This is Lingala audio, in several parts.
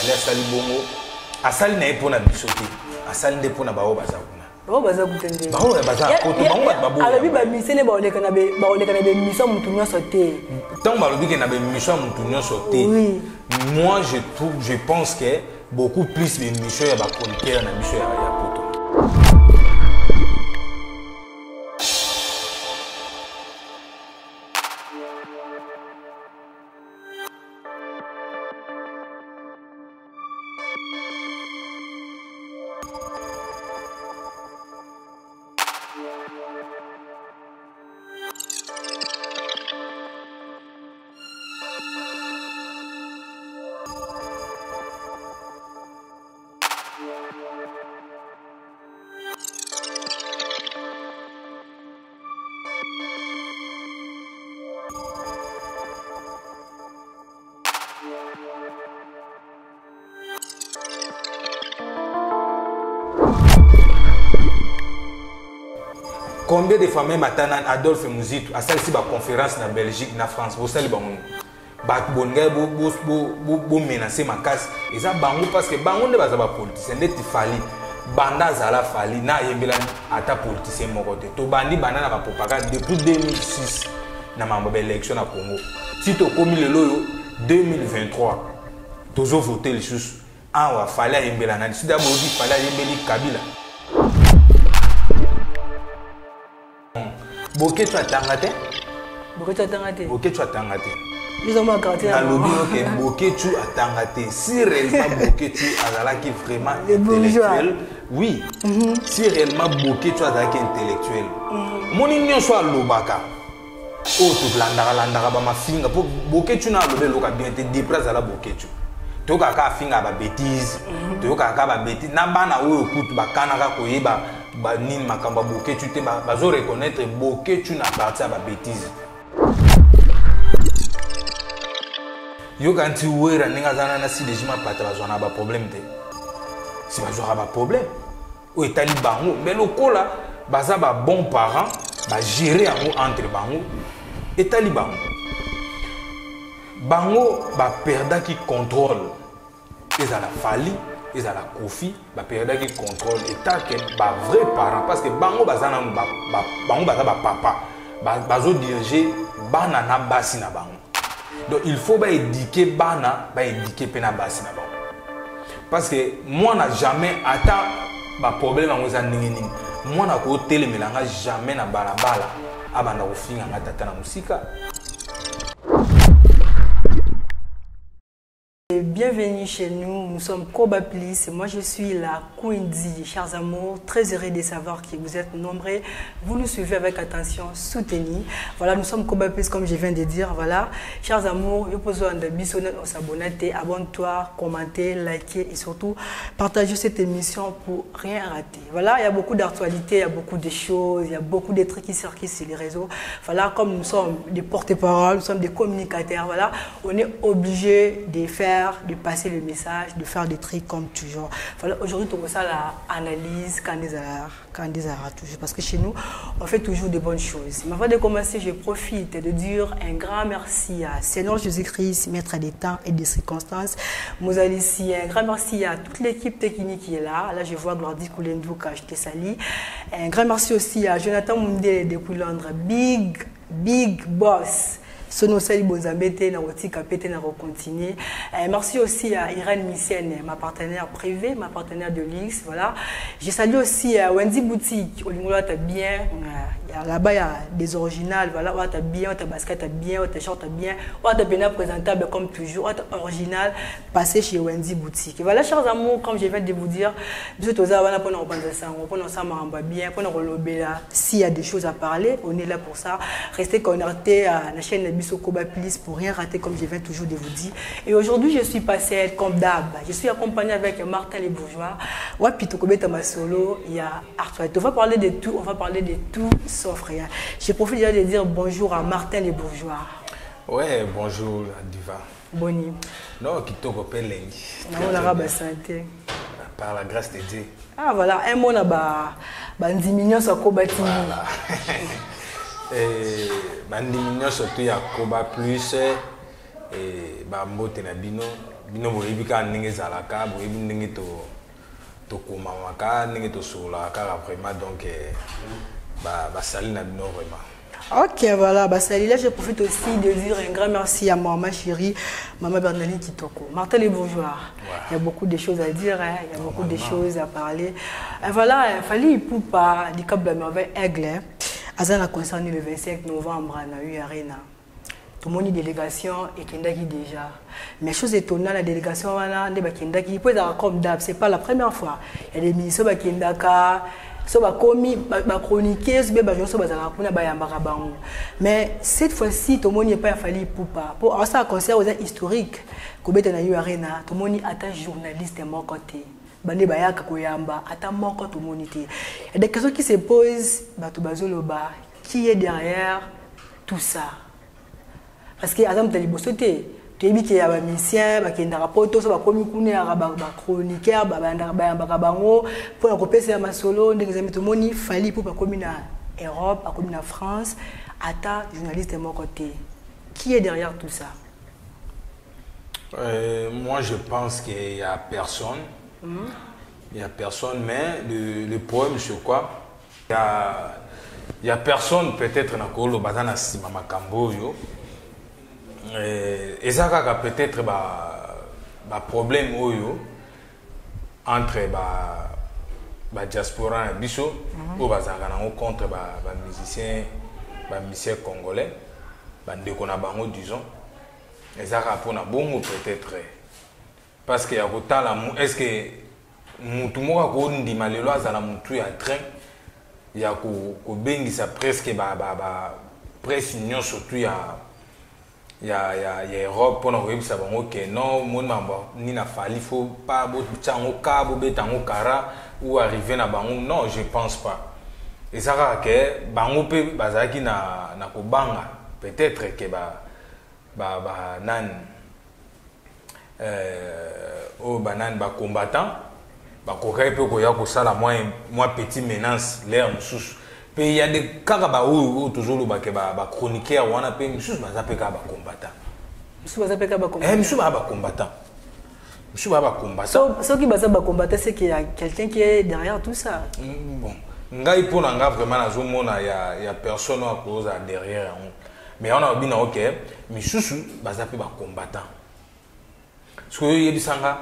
Fally asali bongo, asali na ye mpo na biso te, asali nde mpo na baoyo baza kuna. Bango baza kuta nde Bango baza na poto, bango bato baboya. Alobi bamise baoleka na baoleka na baémission ya motu nyonso te. Ntango balobi ke na baémission ya motu nyonso te, Oui. moi je trouve, je pense que beaucoup plus baémission ya bachroniqueur na biso ya poto. Combien de fois même ata nani Adolphe Muzitu asalisi ba conférence na Belgique, na France, bosali bango nini? Bato bolingai bomenace makasi eza bango, parce que bango nde baza bapoliticien. Ndeti Fally, banda azala Fally na ayembelani ata politicien moko te. Tobandi banda na bapropagande depuis 2006 na mambo ya baélection na Congo, ti tokomi lelo oyo 2023, tozovote lisusu awa. Fally ayembela nani? Sida boyoki Fally ayembeli Kabila. Boketshu atanga te. Boketshu atanga te. Boketshu atanga te. Biso mwa quartier. Nalobi oke Boketshu atanga te. Si réellement Boketshu azalaki vraiment Le bourgeois. intellectuel, oui, si réellement Boketshu azalaki intellectuel, omoni nyonso alobaka oyo tolandaka landaka bamafinga, mpo Boketshu na aloba eloka bien te. Depuis azala Boketshu, toyokaka kaka afinga babétise, toyokaka kaka babétise na bana oyo kutu bakanaka koyeba banini makambo ya Boketshu te, bazo reconnaître Boketshu na parti ya babétise. Yoka nti Wera ndenge aza na CDG Mapata, bazwa na baproblème te. Si bazwaka baproblème oyo etali bango, mais lokola baza babon parent, bagere yango entre bango, etali bango. Bango baperdaki contrôle, ezala Fally, ezala Koffi, baperdaki contrôle etake bavrai parent, parce que bango baza nanu bango baza bapapa, bazodirige bana na basi na bango. Donc il faut baéduquer bana, baéduquer mpe na basi na bango, parce que mwana jamais, ata baproblème yango eza ndenge nini, mwana akotelemela nga jamais na balabala abanda kofinga nga tata na mosika. Bienvenue chez nous, nous sommes Koba Plus. Moi je suis la Queen, chers amours, très heureux de savoir que vous êtes nombreux. Vous nous suivez avec attention soutenue. Voilà, nous sommes Koba Plus comme je viens de dire. Voilà, chers amours, yo poso anda biso on s'abonne, abonne-toi, commentez, likez et surtout partagez cette émission pour rien rater. Voilà, il y a beaucoup d'actualités, il y a beaucoup de choses, il y a beaucoup de trucs qui circulent sur les réseaux. Voilà, comme nous sommes des porte-parole, nous sommes des communicateurs, voilà, on est obligé de faire, de passer le message, de faire des trucs comme toujours. Voilà, aujourd'hui, on ça la analyse quand des toujours, parce que chez nous, on fait toujours de bonnes choses. Mais avant de commencer, je profite de dire un grand merci à Seigneur Jésus-Christ, maître des temps et des circonstances. Mozalici, un grand merci à toute l'équipe technique qui est là. Là, je vois Glordi Koulendouka, je te salue. Un grand merci aussi à Jonathan Moundé depuis Londres, big, big boss. Sono sali bonzambe te na kotika pe te na kocontinue. Merci aussi à Irène Missienne, ma partenaire privée, ma partenaire de luxe. Voilà. Je salue aussi à Wendy Boutique, Olingola t'as bien. Là-bas, il y a des originales. Voilà, t'as bien, t'as basket, t'as bien, t'as short, t'as bien. T'as bien présentable comme toujours. T'as original, passez chez Wendy Boutique. Et voilà, chers amours, comme je viens de vous dire, biso toza wana pona kopanza sango, pona kosala makambo ya bien, pona kolobela. S'il y a des choses à parler, on est là pour ça. Restez connectés à la chaîne Biso Koba Plus pour rien rater, comme je viens toujours de vous dire. Et aujourd'hui, je suis passée comme d'hab. Je suis accompagnée avec Martin Les Bourgeois. Wapi tokobeta masolo, il y a Arthur. On va parler de tout, on va parler de tout sauf rien. Je profite déjà de dire bonjour à Martin Les Bourgeois. Ouais, bonjour Diva. Boni. Non, kitoko pe lengi. Non, on a santé. Par la grâce de Dieu. Ah voilà, un mot na ba bandimi nyonso Koba TV. Voilà. Et bandimi nyonso to ya Koba Plus et ba mbote na bino. bino boyebi kaka ndenge ezalaka, boyebi ndenge to tokomamaka, ndenge tosololaka kaka vraiment. Donc basali na bino vraiment. Ok, voilà, bah, salut. Là, je profite aussi de dire un grand merci à maman chérie, maman Bernardine Kitoko. Martin les bourgeois. Ouais. Il y a beaucoup de choses à dire, hein. Il y a beaucoup de choses à parler. Et voilà, Fally Ipupa, du Cap de la Merveille Aigle, hein. Azana concerné le 25 novembre à U Arena. Tout le monde délégation ekendaki déjà. Mais chose étonnante, la délégation wana nde bakendaki po ezalaka comme d'hab, c'est pas la première fois. Il y a des ministres bakendaka so bakomi bachroniqueuse mpe bato nyonso bazalaka kuna bayambaka bango. Mais cette fois-ci tomoni epai ya Fally Ipupa po asala concert oza historique kobeta na U Arena, tomoni ata journaliste moko te, bande bayaka koyamba ata moko tomoni te. Il y a des questions qui se posent, bato bazoloba qui est derrière tout ça, parce que aza moto ya liboso te. Toyebi ke ya bamusicien bakendaka poto, so bakomi kuna yaka bachroniqueur bayambaka bango mpona kopesa ya masolo ndenge ezami. Tomoni Fally mpo bakomi na Europe, akomi na France, ata journaliste moko te. Qui est derrière tout ça? Moi, je pense qu'il y a personne. Il y a personne, mais le problème, c'est quoi? Il y a personne peut-être na kolo baza na nsima makambo oyo. Eza kaka peut-être ba problème oyo entre ba diaspora na biso oyo bazalaka nango contre ba musicien congolais, bandeko na bango, disons. Eza kaka mpona bongo peut-être, parce que ya kotala, est ce que mutu moko akondima lelo azala mutu ya train ya kobengisa presque ba presse nyonso tu ya Europe mpona koyebisa bango ke non, moni mambo nini afali, faut pas botya yango ka bobeta yango kara ou arriver na bango? Non, je pense pas. Eza kaka ke bango mpe bazalaki na kobanga peut-être ke ba nani, oyo banani, bacombattant bakokaki mpe koya kosala mwa petit menace l'air mosusu mpe ya de kaka baoyo oyo tozolobake bachroniqueur wana mpe misusu baza mpe kaka bacombattant. Mosusu baza mpe kaka bacombattant. Misusu baza bacombattant, misusu baza bacombattant. Soki baza bacombattant, c'est qu'il y a quelqu'un qui est derrière tout ça. Bon, ngai mpo na nga vraiment nazomona ya personne oyo akozala derrière yango, mais wana babi na ok, misusu baza mpe bacombattant. Soki oyebisanga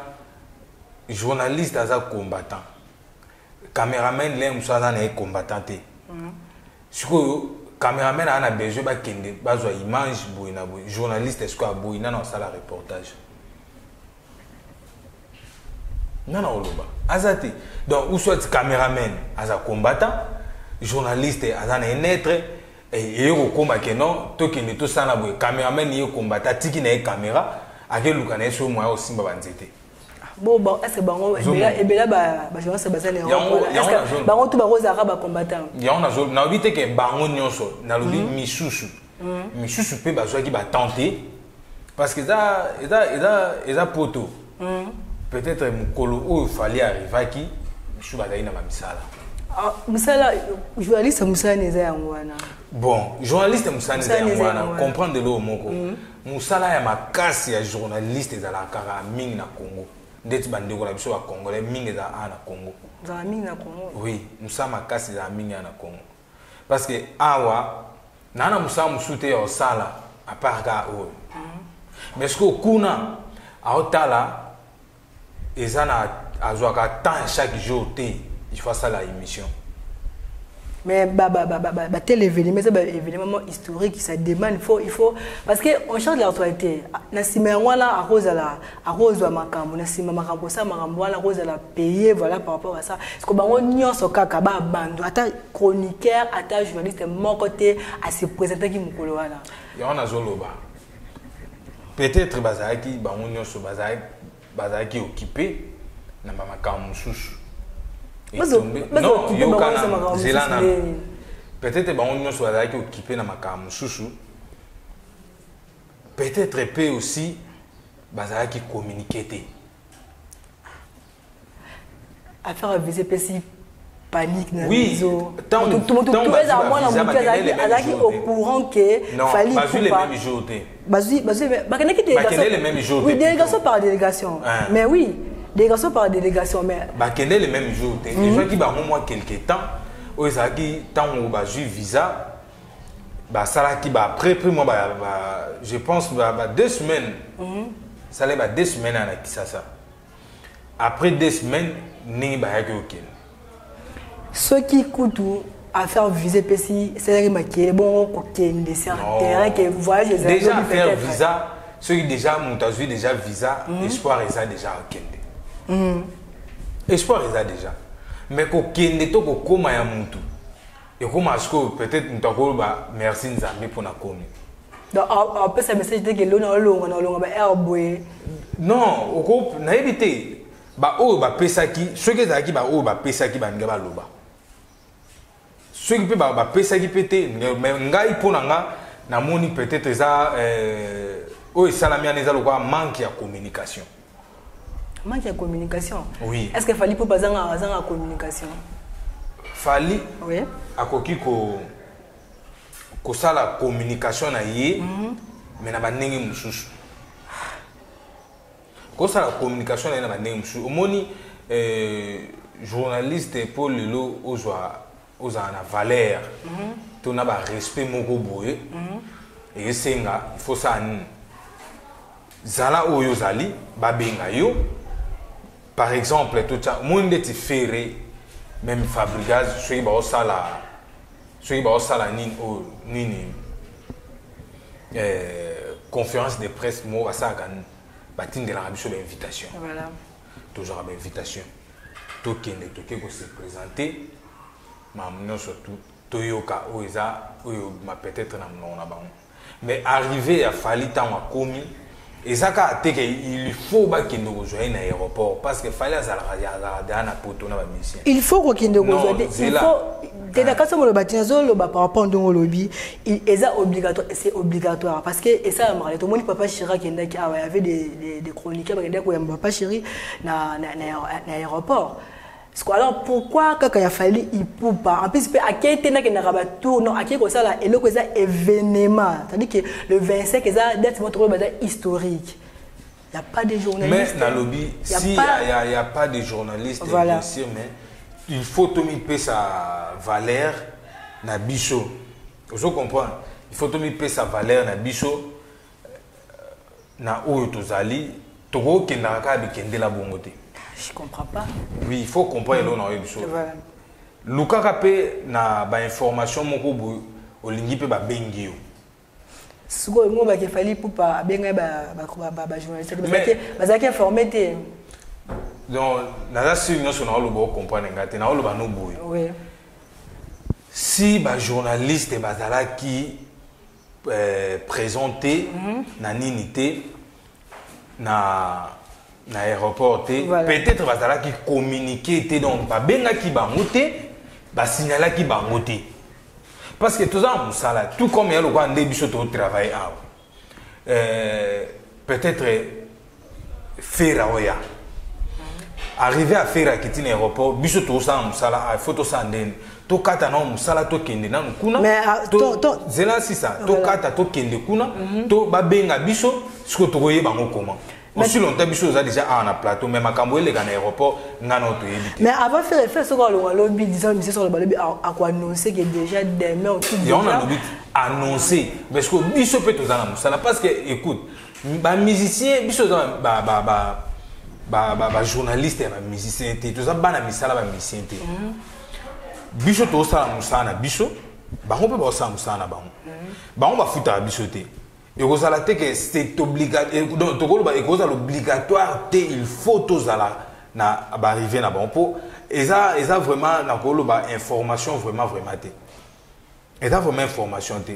journaliste aza combattant, cameraman le mosusu aza na ye combattant te. Sikoyo cameraman aza na besoin bakende bazwa image boye na boye, journaliste sikoyo aboyi, nana osala reportage, nana oloba aza te. Donc ou soit cameraman aza combattant, journaliste aza na ye neutre, eye kokóma ke non, tokende tosala boye, cameraman ye combattant atiki na ye caméra, akeluka na ye so moya osimba banzete. Bon, est ce que bango ebela bajournaliste baza na Europe, bango tu bakozalaka bacombattant? Yango nalobi te ke bango nyonso, nalobi misusu. Misusu mpe bazwaki batemps te, parce que eza poto. Peut-être mokolo oyo Fally arrivaki, misusu bazali na bamisala. Mosala journaliste, mosala eza yango wana. Bon, journaliste mosala eza yango wana, comprendre eloko moko, mosala ya makasi ya journaliste ezalaka kaka mingi na Congo, ndeti bandeko na biso bacongolais mingi ezala awa na Congo. Ezala mingi na Congo. Oui, mosala makasi ezala mingi awa na Congo, parce que awa naa na mosala mosusu te ya kosala à part kaka oyo. Mais sikoyo kuna aotala eza na azwaka temps chaque jour te, il faut asala émission. Mais tel événement, ça, événement historique, ça demande, il faut parce que on change l'actualité na nsima yango wana, akozala akozwa makambo na nsima, makambo osala makambo wana, akozala paye. Voilà, par rapport à ça, parce que bango nyonso kaka babando, ata chroniqueur, ata journaliste moko te ase présentaki mokolo wana. Yango nazoloba, peut-être bazalaki bango nyonso bazalaki occupé na bamakambo mosusu. Yokana nzela na peut-être bango nyonso bazalaki occupé na makambo mosusu, peut-être mpe aussi bazalaki communiqué te. Affaire ya visa epesi panique na biso. Moto ezala mwana motu azalaki au courant ke Fally bazwi le même jour te. Bazwi bazwi bakendaki délégation. Le même jour. Oui, délégation par délégation. Hein. Mais oui, délégation par délégation, mais bakende le même jour te. Ezwaki bango mwa quelque temps oyo ezalaki ntango bazwi visa, basalaki ba après mwa je pense ba 2 semaines. Esali ba 2 semaines na Kisasa. Après 2 semaines ndenge bayaki okende. Soki kutu affaire visa epesi esalaki makele bongo kokende sur terrain ke voyage. Déjà affaire visa, soki déjà moto azwi déjà visa, espoir eza déjà akende. Espoir eza déjà, mais kokende to kokóma ya mutu ekóma sikoyo, peut-être moto akoloba merci Nzambe mpona komi. Donc apesa message te ke lelo naolonga, naolonga ba aire boye? Non, oko nayebi te. Baoyo bapesaki, soki ezalaki baoyo bapesaki, baninga baloba, soki mpe bapesaki mpe te. Mais ngai, mpo na nga, namoni peut-être eza oyo esalami wana eza lokola manque ya communication. Manque ya communication? Oui. Est ce que Fally mpo bazanga communication? Fally oui. akoki kosala communication na ye, mais na bandenge mosusu. Kosala communication na ye na bandenge mosusu, omoni, journaliste, mpo lelo ozwa ozala na valeur to na barespect moko boye, esenga il faut sala nini? Zala oyo ozali, babenga yo. Par exemple, totya omoni ndeti Ferre, même Fabregas, soki baosala nini oyo nini, conférence de presse moko basalaka, batindelaka biso bainvitation. Tozwaka bainvitation, tokende, toke kose présenter, makambo nyonso toyoka oyo eza oyo ma peut-être na monoko na bango. Mais arrivé ya Fally, ntango akomi, eza kaka te ke il faut bakende kozwa ye na aéroport, parce que Fally azalaka deya na poto na bamusicien. Il faut kokende kozwa te, il faut te. Na kasi moloba te, nazoloba par rapport ndenge olobi, eza obligatoire, c'est obligatoire, parce que esalamaka. Tomoni Papa Chéri akendaki awa, y avait des chroniqueurs bakendaki koyamba Papa Chéri na aéroport. Alors pourquoi kaka ya Fally Ipupa? En plus mpe akei te, nakendaka batour, non, akei kosala eloko eza événement, c'est-à-dire que le 25 eza date moko tokoyo baza historique. Il n'y a pas de journalistes. Mais nalobi, si il n'y a, y a pas de journalistes, voilà, bien sûr, mais il faut tomipesa valeur na biso. Ozo comprendre? Il faut tomipesa valeur na biso na oyo tozali, tokokendaka kaka bikendela bongo te. Je comprends pas. Oui, il faut comprendre eloko na oyo biso. Lukaka mpe na bainformation moko boye, olingi mpe babengi yo. Sikoyo ngo bake Fally Ipupa abengai bajournaliste, bazalaki informé te. Donc naza sûr nyonso naoloba, ocomprendre nga te, naoloba no boye. Si bajournaliste bazalaki présent te na nini te, na aéroport te, peut-être bazalaki communiqué te, donc babengaki bango te, basignalaki bango te, parce que toza na mosala tout comme ya lokola nde biso totravaille awa. Peut-être Ferre oya arrivé à Ferre akiti na aéroport, biso tozosala mosala, il faut tosala ndeni, tokata nano mosala, tokende nanu kuna, zela sisa, tokata, tokende kuna, to babenga biso sikoyo, tokoyeba yango comment? Aussi longtemps biso oza déjà awa na plateau, mais makambo eleka na aéroport, nga na toyebi te. Mais avant faire soki alonga lobi, disons monsieur soko balobi akoannoncer que déjà demain. Yango nalobi annoncer, parce que biso mpe toza na mosala, parce que écoute, bamusicien, biso toza bajournaliste ya bamusicien te, toza bana misala bamusicien te. Biso tozosala mosala na biso, bango mpe bazosala mosala na bango. Bango bafutaka biso te. Ekozala te ke c'est obligatoire, donc tokoloba ekozala obligatoire te, il faut tozala na baarrivé na bango, mpo eza vraiment, nakoloba information vraiment vraiment te, eza vraiment information te,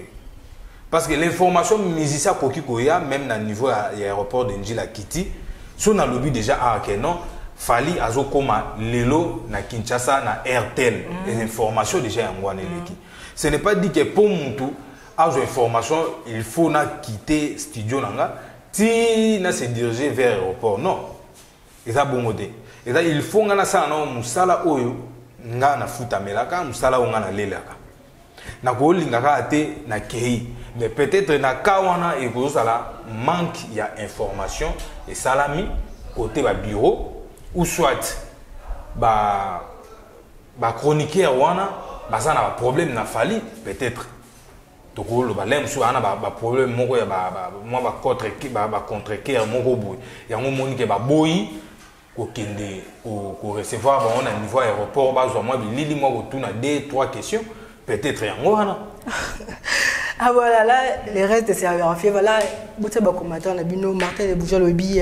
parce que l'information, musicien akoki koya même na niveau ya aéroport de Ndjili, akiti so, nalobi déjà awa ke non, Fally azokóma lelo na Kinshasa na airtel. Information déjà yango wana eleki. Ce n'est pas dit que mpo mutu azwa information, il faut na quitter studio na nga ti na se diriger vers aéroport. Non, eza bongo te. Eza il faut nga nasala nao mosala oyo nga nafutamelaka, mosala oyo nga nalelaka. Nakolinga kaka te nakei, mais peut-être na cas wana ekozala manque ya information esalami côté babureau, ou soit bachroniqueur wana baza na baproblème na Fally. Peut-être tokoloba le mosusu baa na baproblème moko ya mwa bacontrecoeur moko boye. Yango omoni ke baboyi kokende korecevoir bango na niveau aéroport, bazwa mwa bilili, mwa kotuna deux trois questions. Peut-être yango wana. Ah voilà, là, le reste c'est à vérifier. Voilà, beaucoup de commentaires, na Martin de Bourgeois Lobby,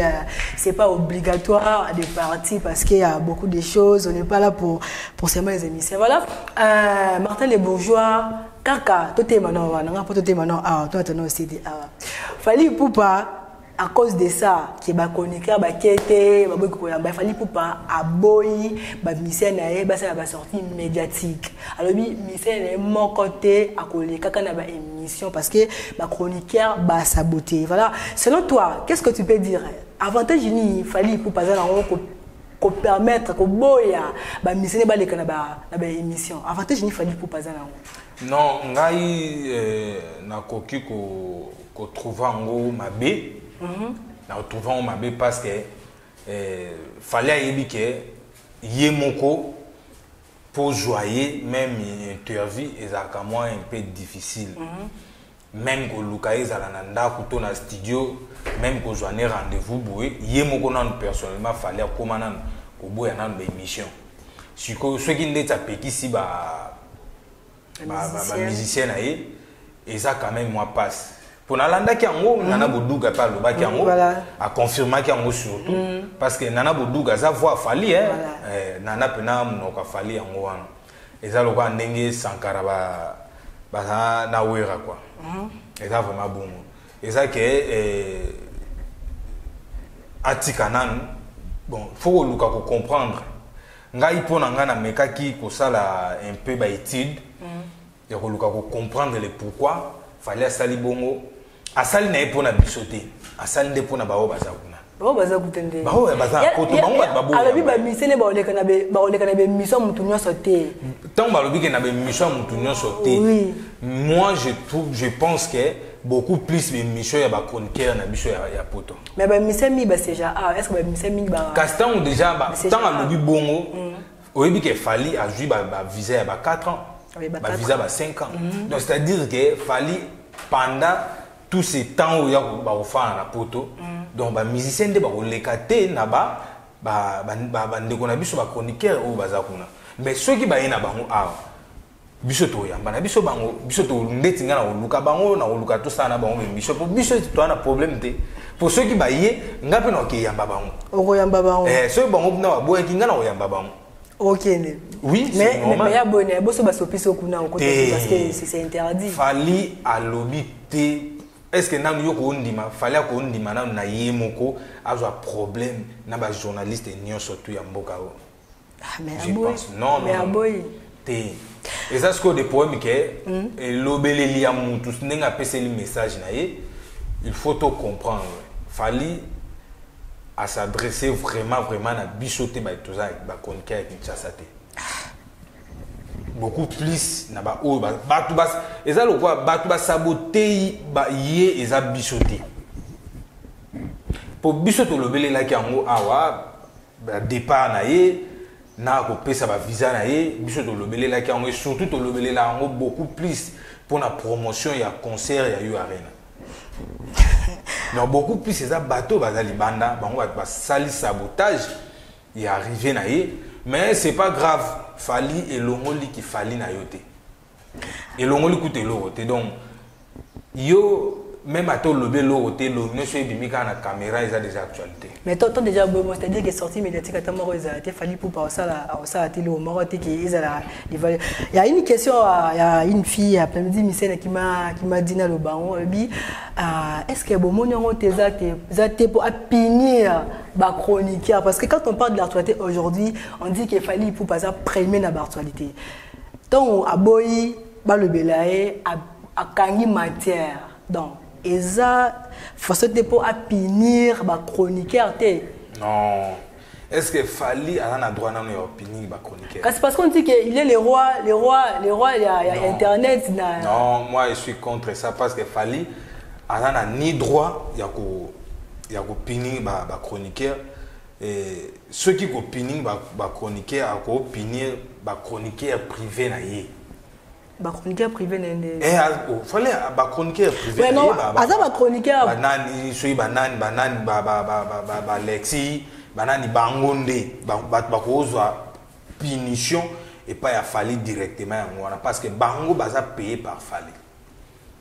c'est pas obligatoire de partir parce qu'il y a beaucoup de choses. On n'est pas là pour seulement les émissions. Voilà, Martin de Bourgeois, kaka, tout est maintenant, voilà, tout est maintenant, ah, toi, tu aussi, ah. Fally Ipupa, à cause de ça, qui ba chroniqueur ba kete ba boyi koyamba Fally Ipupa, aboyi ba musicien na ye basala ba sortie médiatique. Alobi musicien na ye moko te akoleka kaka na ba émission parce que ba chroniqueur ba saboter. Voilà, selon toi, qu'est-ce que tu peux dire? Avantage ni Fally Ipupa aza nango ko permettre koboya ba musicien baleka na ba émission? Avantage ni Fally Ipupa aza nango? Non, ngai nakoki kotrouve yango mabe. Nakotrouve yango mabe parce que Fally ayebi ke ye moko mpo zwa ye même interview ezalaka mwa un peu difficile. Même koluka ye, ezala na ndako to na studio, même kozwa ne rendez-vous boye, ye moko nanu personnellement Fally akóma nanu koboya nanu baémission. Sikoyo soki ndeti apekisi ba bamusicien na ye, eza quand même mwa passe mpo nalandaki yango. Nana Boduga mpe alobaki yango, aconfirmaki yango, surtout parce que Nana Boduga aza voix Fally. Nana mpena monoko afali yango wana eza lokola ndenge Sankara baza na Wera quoi. Eza vraiment bongo. Eza ke atika nanu. Bon, faut koluka kocomprendre. Ngai, mpo na ngai, namekaki kosala un peu baétude ya koluka kocomprendre le pourquoi Fally asali bongo. Asali na ye mpo na biso te, asali nde mpo na baoyo baza kuna. Bango baza kuta nde. Baoyo baza na poto, bango bato baboya. Alobi bamusicien nde bakoleka na baémission ya motu nyonso te. Ntango balobi ke na baémission ya motu nyonso te, moi je trouve, je pense que beaucoup plus baémission ya bachroniqueur na biso ya poto. Mais bamusicien mingi baseja ah, est ce que bamusicien mingi ba Kasi ntango déjà ntango alobi bongo, oyebi ke Fally azwi bavisa ya ba 4 ans, bavisa ba 5 ans. Donc c'est à dire que Fally, pendant tous ces temps oyo bakofanda na poto, donc bamusicien nde bakoleka te na bandeko na biso bachroniqueur oyo baza kuna. Mais soki baye na bango awa, biso toyamba na biso bango. Biso to ndeti ngai na koluka bango, na koluka tosala na bango émission, mpo biso toza na problème te. Mpo soki baye, ngai mpe na kokeyamba bango. Okoyamba bango? Eh, soki bango mpena baboyaki, ngai na koyamba bango. Okende? Oui. Mais mais ya boye boso basopisi okuna okota parce que c'est interdit. Fally alobi te. Est ce que nanu yo koondima Fally akoondima nanu na ye moko azwa problème na bajournaliste nyonso tu ya mboka oyo? Ah, mais je pense non. Mais aboyi. Te, eza sikoyo de problème ke elobeleli ya mutu ndenge apeseli message na ye. Il faut to comprendre, Fally as'adresser vraiment vraiment na biso te, bato toza bachroniqueur ya Kinshasa te, beaucoup plus na baoyo bato eza lokola bato basabote ye. Eza biso te, mpo biso tolobelelaki yango awa, badépart na ye na kopesa bavisa na ye. Biso tolobelelaki yango et surtout tolobelela yango beaucoup plus mpona promotion ya concert ya U Arena. Donc beaucoup plus eza bato baza libanda, bango bato basali sabotage ya arrivé na ye. Mais c'est pas grave, Fally elongoliki Fally na yo te, elongoli kuta eloko te. Donc yo même ata olobi eloko te, elongi nyonso ebimi kaka na caméra, eza déjà actualité. Mais to déjà boye, c'est à dire que sortie médiatique ata moko ezala te, Fally Ipupa osala te eloko moko te ke ezala. Il y a une question, il y a une fille après-midi Misene qui m'a dit na lobango, alobi est-ce que bomoni yango te, eza te po apunir bachroniqueur? Parce que quand on parle de l'actualité aujourd'hui, on dit que Fally Ipupa aza premier na baactualité. Ntango aboyi balobela ye, akangi matière. Donc eza façon te mpo apunir bachroniqueur te? Non. Est ce que Fally aza na droit nano ya opining ba chroniqueur? Kasi parce qu'on dit que il est le roi, le roi, le roi ya Non. internet na. Non, moi je suis contre ça parce que Fally aza na ni droit ya ko pining ba chroniqueur. Et ceux qui ko pining ba chroniqueur a ko pinir ba chroniqueur privé na ye. Ba chroniqueur privé na ye. Eh, a, oh, fallait ba chroniqueur privé Ouais, na non, ye, ba, ba, aza ba chroniqueur. Ba nani, soki ba nani, ba nani, ba, ba, ba, ba, ba, ba Lexi, ba nani, bango nde, ba, ba, ba kozwa punition et pas ya Fally directement yango wana parce que bango baza payé par Fally.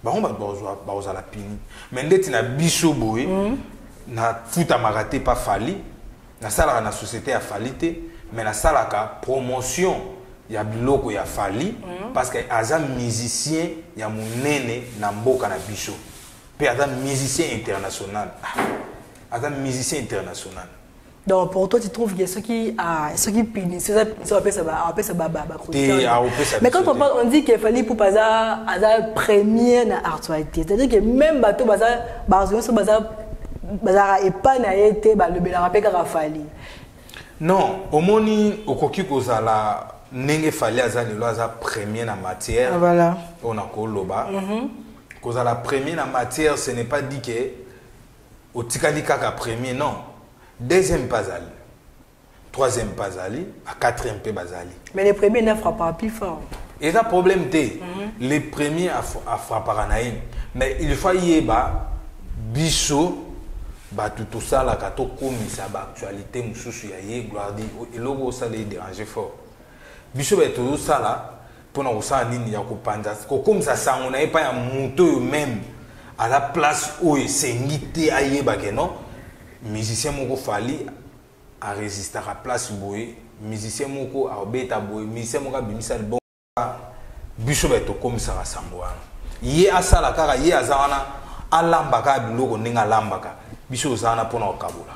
Bango ba bazwa, ba kozala puni. Mais ndeti na biso boye, na futa makate pa Fally, na salaka na société ya Fally te, mais na salaka promotion ya biloko ya Fally, parce que aza musicien ya munene na mboka na biso. Pe aza musicien international. Ah, aza musicien international. Donc pour toi tu trouves que ceux qui punissent, ceux qui appellent ça, ba, appellent ça ba, ba, ba, Te, ah, appellent ça Mais quand on biso te. parle, on dit que Fally Ipupa aza premier na actualité. C'est-à-dire que même bateau baza, bazo, baza, baza epa na ye te, ba lobela rappel kaka Fally. Non, omoni okoki kozala ndenge Fally aza lelo aza premier na matière. Ah, voilà. On a koloba. Kozala premier na matière, ce n'est pas dit que otikali kaka premier, non. Deuxième bazali, troisième bazali, à quatrième pe bazali. Mais les premiers ne frappent pas plus fort. Et ça problème te. Les premiers a frappé na ye. Mais il faut yeba biso ba tout ça la kato komisa ba actualité mususu ya ye gloire di eloko ça les déranger fort. Biso ba tout ça là pour na kosala nini ya kopanza kokomisa sango na ye pa ya moto oyo même à la place oyo esengi te ayeba ke non musicien moko Fally a résistera place boye, musicien moko a obeta boye, musicien moko abimisa album biso ba tokomisaka sango wana. Ye asala kaka, ye aza wana, alambaka biloko ndenge alambaka. Biso oza wana mpona kokabola.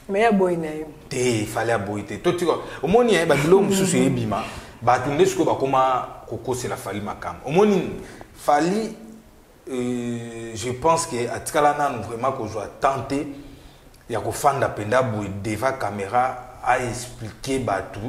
Mais ya boye na ye. Te, Fally aboyi te. Totika, omoni ye, ba biloko mosusu eyebima, bato nde sikoyo bakoma kokosela Fally makambo. Omoni, Fally, je pense que atikala nanu vraiment kozwa temps te ya kofanda mpenza boye devant caméra a expliquer bato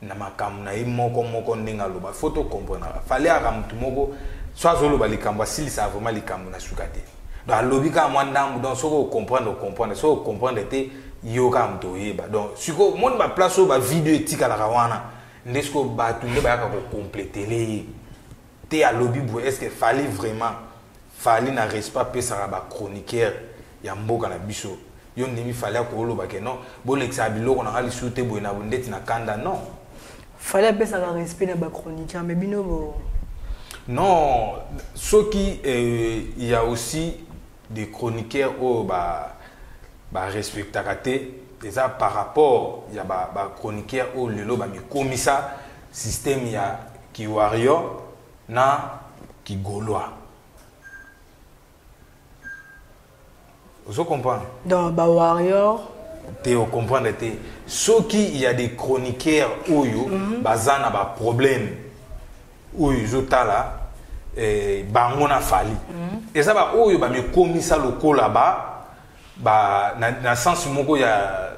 na makambo na ye moko moko ndenge aloba. Faut to comprendre. Fally aka motu moko, so azoloba likambo, asilisaka vraiment likambo na suka te. Donc alobi kaka mwa ndambu, donc soki ocomprendre, ocomprendre. Soki ocomprendre te, yo kaka moto oyeba. Donc sikoyo omoni ba place oyo ba video etikalaka wana, nde sikoyo bato nde bayaka kocomplétele ye. Te alobi boye, est-ce que Fally vraiment, Fally na respect apesaka ba chroniqueur ya mboka na biso. Yo ndimi Fally akoloba ke non, bolekisaka biloko na nga lisusu te boye na ndeti na kanda, non. Fally apesaka respect na ba chroniqueur, mais bino bo Non, soki, il y a aussi des chroniqueurs oyo ba respectaka te, eza par rapport ya ba chroniqueur oyo lelo ba mikomisa système ya ki warrior na ki gaulois. Vous comprenez? Donc, ba warrior. Te, vous comprenez te. Soki il y a des chroniqueurs oyo, baza na ba problème oyo ezotala, bango na Fally. Eza ba oyo ba mikomisa lokola ba, ba, na, na sens moko ya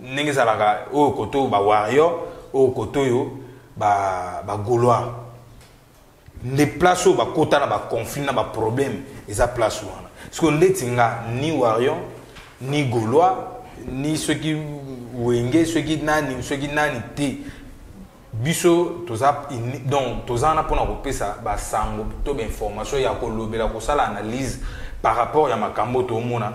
ndenge ezalaka oyo koto ba warrior, oyo koto oyo ba gaulois. Nde place oyo bakota na ba conflit na ba problème eza place wana. Parce que ndeti nga ni warrior ni gaulois ni soki wenge soki nani soki nani te, biso toza ini, donc toza wana mpona kopesa basango to ba information ya kolobela, kosala analyse par rapport ya makambo tomona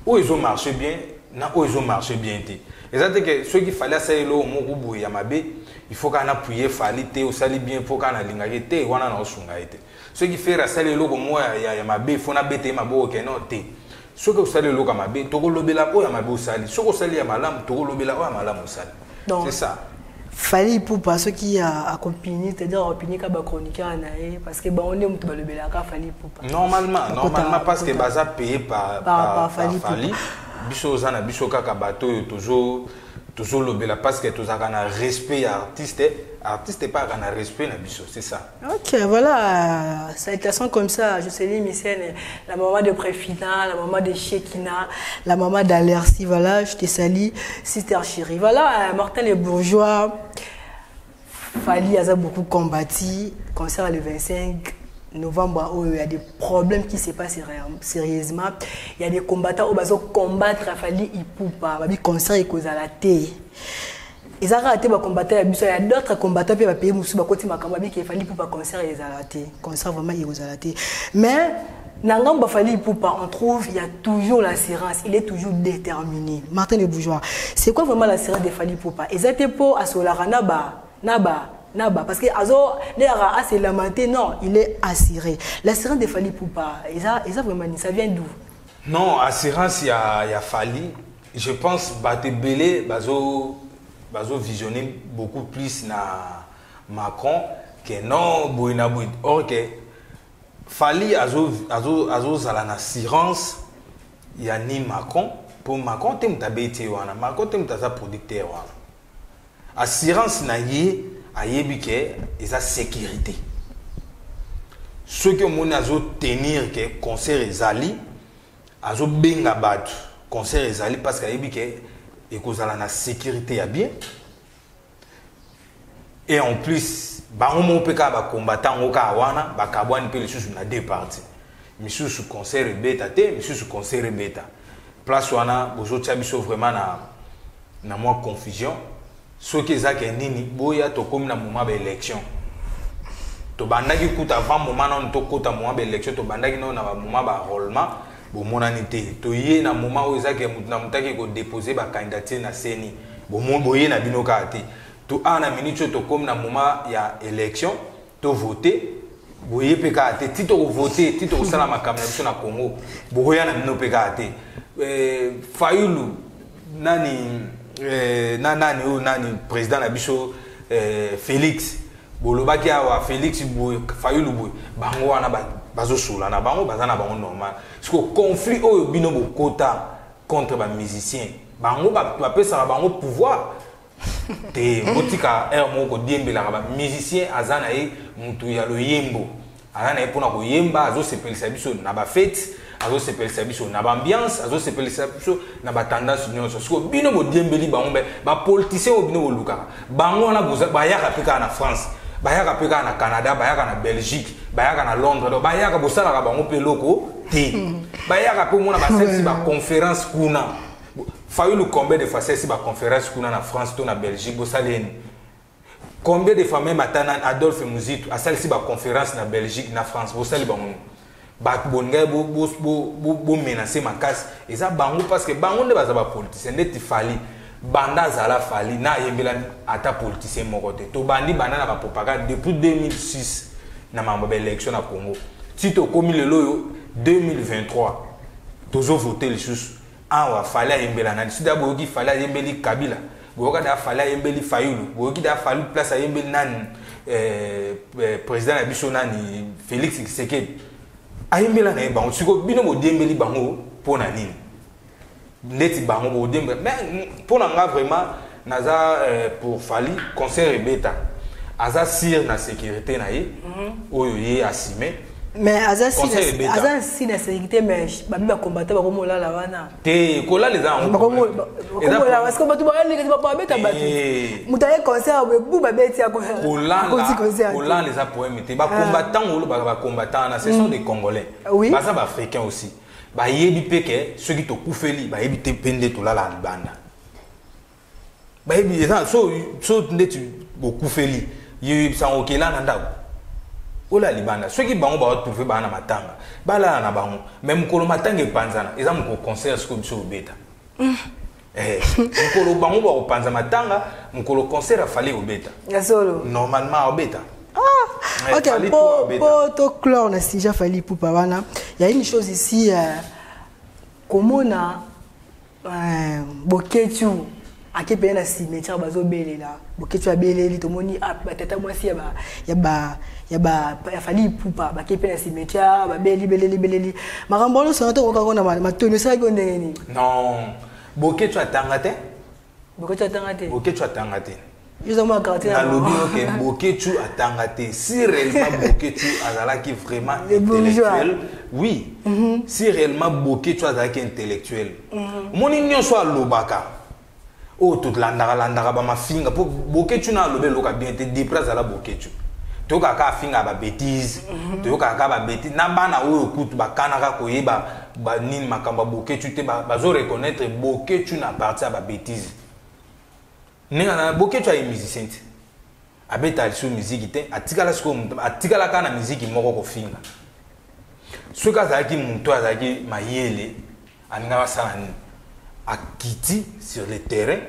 oyo ezo marcher bien na oyo ezo marcher bien te. Eza te ke soki Fally asali eloko moko boye ya mabe, il faut kaka naappuyer Fally te, osali bien, faut kaka nalingaki te, wana na osunga ye te. Soki Ferre asali eloko moko ya mabe, faut nabeta ye maboko ke non te. Soki osali eloko ya mabe, tokolobela oyo ya mabe osali. Soki osali ya malamu, tokolobela oyo ya malamu osali. Donc, c'est ça. Fally Ipupa, ceux qui a accompagné, c'est-à-dire accompagné ka ba chroniqueur na ye, parce que ba on est mutu balobelaka Fally Ipupa. Normalement, Bakota, normalement, parce que bakota. baza payé Par, par par Fally Fally. Ipupa. Biso oza na biso kaka bato oyo Tozolobela parce que tozalaka na respect ya artiste, artiste epaka na respect na biso, c'est ça. Ok, voilà, salutations comme ça, Jocelyne Missène, la maman de Préfina, la maman de Shekina, la maman d'Alercy, voilà, je te salue, sister chérie. Voilà, Martin le Bourgeois, Fally a beaucoup combattu, concert le 25 novembre, oh, il y a des problèmes qui se passent sérieusement. Il y a des combattants qui vont combattre Fally Ipupa, babi concert et cause à la thé. Ils ont raté ba combattre ya biso, il y a d'autres combattants pe ba pays musu ba koti makambo bi ke Fally Ipupa concert ezala te. Concert vraiment ezala te. Mais na ngambo Fally Ipupa, on trouve il y a toujours l'assurance, il est toujours déterminé. Martin le Bourgeois, c'est quoi vraiment l'assurance de Fally Ipupa? Ils étaient pour asolara na ba na ba na ba parce que azo d'ailleurs a se lamenter, non, il est assuré. L'assurance de Fally Ipupa, ils a vraiment ça vient d'où? Non, assurance ya Fally, je pense batebele bazo visionner beaucoup plus na Macron que non boy na boy. Or que Fally azo zala na assurance ya ni Macron pour Macron te mutabete wana, Macron te mutaza producteur wana. Assurance na ye ayebi ke eza sécurité. Ceux qui ont azo tenir que concert ezali azo benga batu concert ezali parce que ayebi ke ekozala na sécurité ya bien. Et en plus bango mo pe ka ba combattant ngo ka wana ba kabwani pe lisusu na deux parties. Misusu concert ebeta te, misusu concert ebeta. Place wana bozo tia biso vraiment na mwa confusion. Soki ezaki nini boya tokomi na moment ba élection. Tobandaki kuta avant moment non tokota moment ba élection, tobandaki non na ba moment ba roulement bomonani te. Toye na moment oyo ezaki mutu na mutaki ko déposer ba candidature na CENI. Bomo boye na bino ka te. To a na minute oyo tokomi na moment ya élection, to voter boye pe ka te. Ti to voter, ti to kosala makambo na biso na Congo, boya na bino pe ka te. Fayulu nani, na nani oyo nani président na biso, Félix bolobaki awa Félix boye Fayulu boye bango wana bazosola na bango baza na bango normal. Parce que conflit oyo bino bokota contre ba musicien bango bapesaka bango pouvoir te. Botika air moko kodiembelaka ba musicien aza na ye mutu ya loyembo, aza na ye mpona koyemba, azosepelisa biso na ba fête, azosepelisa biso na ba ambiance, azosepelisa biso na ba tendance nyonso. Siko bino bodiembeli bango mbe ba politicien oyo bino bolukaka bango wana bayaka mpe kaka na France, bayaka mpe kaka na Canada, bayaka na Belgique, bayaka na Londres, donc bayaka bosalaka bango mpe eloko te. Bayaka mpe omona basalisi ba conférence kuna. Fayulu combien de fois asalisi ba conférence kuna na France to na Belgique, bosali eni? Combien de fois même ata na Adolphe Muzito asalisi ba conférence na Belgique na France, bosali bango nini? Bato bolingai bo menacer makasi eza bango parce que bango nde baza ba politicien. Ndeti Fally banda azala Fally na ayembela ata politicien moko te. Tobandi banda na ba propagande depuis 2006 na mambo ya ba élection na Congo ti tokomi lelo oyo 2023 tozo voter lisusu awa. Fally ayembela nani? Soki boyoki Fally ayembeli Kabila, boyoka da Fally ayembeli Fayulu, boyoki da Fally place ayembeli nani? Président na biso nani, Félix Tshisekedi ayembela na ye bango. Sikoyo bino bodiembeli bango mpo na nini? Ndeti bango bodiembela, mais mpo na nga vraiment naza pour Fally concert ebeta, aza sûr na sécurité na ye oyo ye assume. Mais aza si Conseil ebeta. Aza si na sécurité, mais babi bacombattant bakomolala wana. Te, kolala eza yango problème. Eza bakomolala parce que bato bayalinga babeta bato. Eh. Moto aye concert boye bu babeti akoti concert te. Kolala eza problème te. Bacombattant oyo olobaka bacombattant wana, ce sont des Congolais. Baza baafricain aussi, bayebi mpe ke soki tokufeli bayebi te mpe nde tolala na libanda. Bayebi eza so ndeti bokufeli ye oyebisango okela na ndako olala libanda. Soki bango baotrouve baa na matanga balala na bango, mais mokolo matanga epanzana eza mokolo concert sikoyo biso obeta. Mokolo bango bakopanza matanga, mokolo concert afali obeta. Ya solo. Normalement obeta. Ok, Fally pour obeta. Pour to clore na sujet Fally Ipupa wana, il y a une chose ici, komona Boketshu ake pene na cimetière bazobelela Boketshu abeleli, tomoni ah, batata mwasi ya ba ya ba ya ba ya Fally Ipupa bake pe na cimetière babeli beleli beleli makambo wana osanga tokokaka na matoni osalaki yo ndenge nini? Non, Boketshu atanga te. Boketshu atanga te. Boketshu atanga te. Nalobi oke Boketshu atanga te. Si réellement Boketshu azalaki vraiment intellectuel, oui, si réellement Boketshu azalaki intellectuel, omoni nyonso alobaka oyo tolandaka landaka bamafinga, mpo Boketshu na alobi eloka bien te. Depuis azala Boketshu, toyokaka afinga babêtises, toyokaka kaka babêtises na bana oyo kutu bakanaka koyeba banini makambo ya Boketshu te. Bazo reconnaître Boketshu na parti ya babêtises. Ndenge na Boketshu aye musicien te, abeta lisusu miziki te, atikala sikoyo, atikala kaka na miziki moko, kofinga. Soki azalaki moto azalaki mayele, alingaka asala nini? Akiti sur le terrain,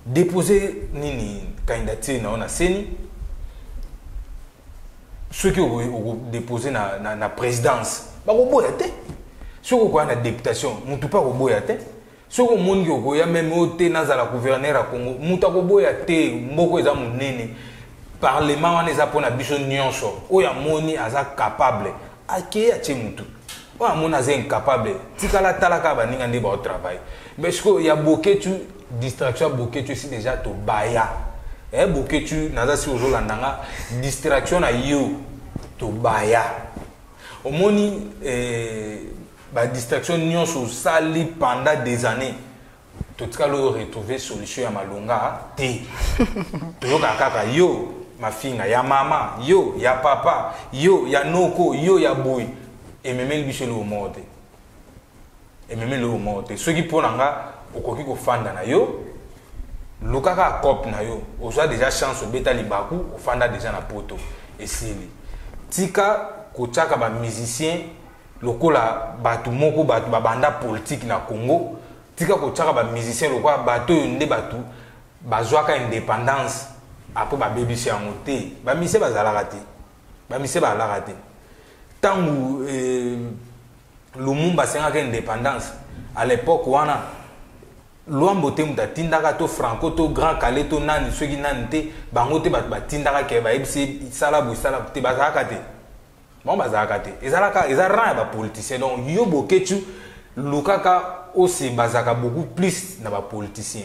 déposer nini, candidature na yo na CENI. Soki okodépose na présidence, bakoboya te. Soki okoya na députation, motu mpe akoboya te. Soki omoniki okoya même oyo te, nazala gouverneur ya Congo, moto akoboya te. Mboka eza monene, parlement wana eza mpona biso nyonso. Oyo amoni aza capable, akei atie motu. Oyo amoni aza incapable, tikala, tala kaka baninga nde baotravaille. Mais sikoyo ya Boketshu, distraction ya Boketshu esi déjà tobaya. Boketshu, naza si ozolanda nga, distraction na yo tobaya. Omoni badistraction nyonso osali pendant des années, totikali oyo retrouver solution ya malonga te. Toyokaka kaka yo mafinga ya mama yo, ya papa yo, ya noko yo, ya boye. Ememeli biso eloko moko te, ememeli eloko moko te. Soki mpo na nga, okoki kofanda na yo, luka kaka cope na yo. Ozwa déjà chance, obeta libaku, ofanda déjà na Poto, esili. Tika kotiaka bamusicien lokola bato moko, bato babanda politike na Congo. Tika kotiaka bamusicien lokola bato oyo nde bato bazwaka indépendance, après babebisi yango te. Bamusicien bazalaka te, bamusicien bazalaka te. Ntango Lumumba asengaka indépendance à l'époque wana, Lwambo te moto atindaka, to Franco, to Grand Kallé, to nani, soki nani te. Bango te bato batindaka ke bayebisi sala boye, sala te. Bazalaka te, bango bazalaka te. Ezalaka, eza rang ya bapoliticien. Donc yo Boketshu, lukaka ose bazalaka beaucoup plus na bapoliticien.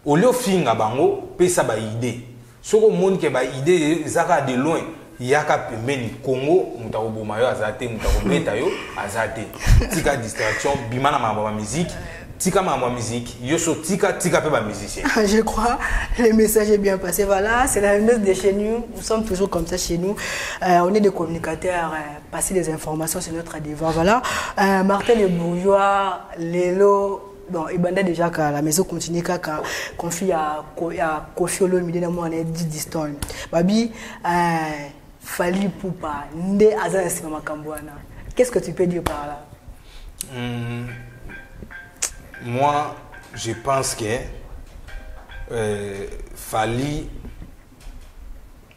Olie ofinga bango, pesa baidée. Soki omoni ke baidée eza kaka de loin, yaka pembeni. Congo, moto akoboma yo aza te, moto akobeta yo aza te. Tika distraction, bima na makambo ya bamusike, tika makambo ya musique. Yo so tika, tika mpe bamusicien. Je crois le message est bien passé. Voilà, c'est la même chose de chez nous. Nous sommes toujours comme ça chez nous. On est des communicateurs, passer des informations, c'est notre devoir. Voilà, Martin le Bourgeois, lelo, bon, ebanda déjà kala, la maison continue kaka. Conflit ya Koffi Olomide na mwana Didi Stone, babi Fally Ipupa nde aza na nsima makambo wana. Qu'est-ce que tu peux dire par là? Moi, je pense que Fally,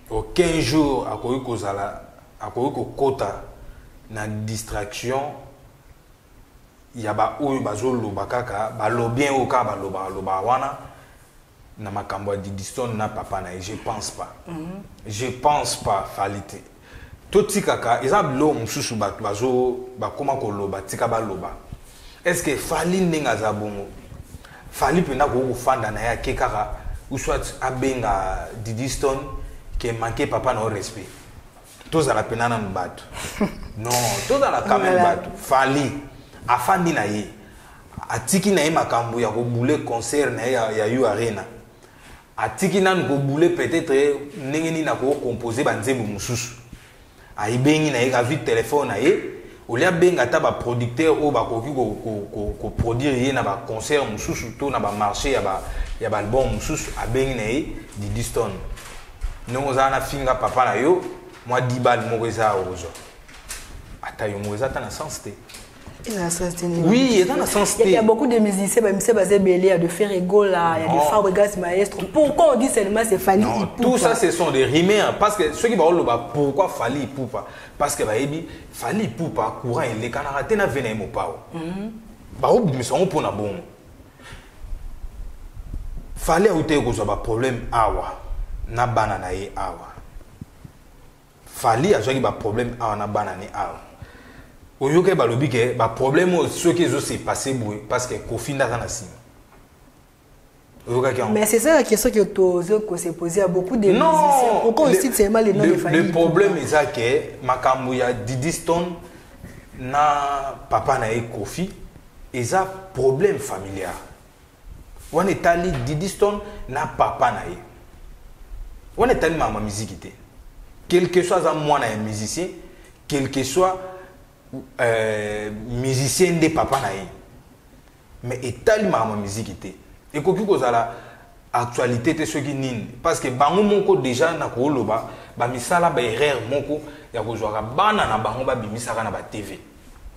aucun jour akoki kozala, akoki kokota na distraction ya baoyo bazoloba kaka balobien oyo kaka balobaka lobaka wana na makambo ya Didi Stone na papa na ye. Je pense pas, je pense pas. Fally te. Totikaka, eza biloko mosusu bato bazo bakóma koloba, tika baloba. Est ce que Fally, ndenge aza bongo, Fally mpenza akoki kofanda na ye, ake kaka ou soit abenga Didi Stone ke manque papa na yo respect? Tozala mpena nanu bato, non, tozala quand même bato. Fally afandi na ye, atiki na ye makambo ya kobule concert na ye ya U Arena, atiki nanu kobule peut-être ndenge nini akokompose banzembo mosusu. Ayebengi na ye, azwi telefone na ye, olia abenga ata baproducteur oyo bakoki koproduire ye na baconcert mosusu to na bamarché ya baalbum mosusu. Abengi na ye Didi Stone: ndenge ozala na finga papa na yo, mwa dibale moko eza ya kozwa ata yo moko. Eza ata na sens te. Oui, eza na sens te. Il y a beaucoup de musiciens, bah, musiciens basés belé, il y a de Ferre Gola, il y a de Fabregas Maestro. Pourquoi on dit seulement c'est Fally Non, Ipupa? Tout ça, ce sont des rumeurs. Parce que ceux qui vont loba, pourquoi Fally Ipupa? Parce que bayebi Fally Ipupa, courant elekanaka te na vena ye mopao. Baobimisa yango mpona bongo. Fally auti kozwa baproblème awa na bana na ye awa. Fally azwaki baproblème awa na bana ne awa. Oyoki balobi ke baproblème oyo soki ezose passe boye, parce que Koffi nde aza na nsima. Oyokaki yango? Mais c'est ça la question que tozo ko se poser à beaucoup de Non, musiciens. Pourquoi on cite seulement les noms de Fally le Ipupa? Problème eza ke makambo ya Didi Stone na papa na ye Kofi eza problème familial. Wana etali Didi Stone na papa na ye. Wana etali makambo ya miziki te. Quel que soit aza mwana ya musicien, quel que soit musicien nde papa na ye, mais etali makambo ya miziki te. Ekoki kozala actualité te soki nini, parce que bango moko déjà na koloba bamisala baerreur moko ya kozwaka bana na bango babimisaka na batv.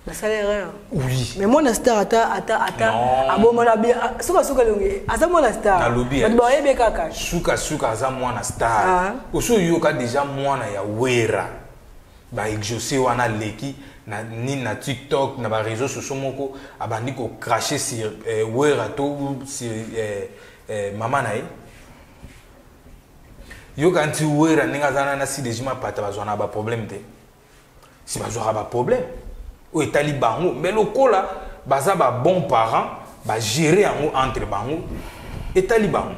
Basala erreur? Oui. Mais mwana star, ata Non. abomona bien, suka elongi, aza mwana star. Nalobi, bato bayebi kaka. Sukasuka aza mwana star. Ah. Osi oyoka déjà mwana ya Wera baexaucé wana aleki na nini, na TikTok, na baréseau sociaux moko, abandi kocracher sur Wera to sur mama na ye? Yoka nti Wera ndenge aza na sideji mapata, bazwa na baproblème te. Si bazwaka baproblème oyo etali bango, mais lokola baza babon parent, bagérer yango entre bango. Etali bango.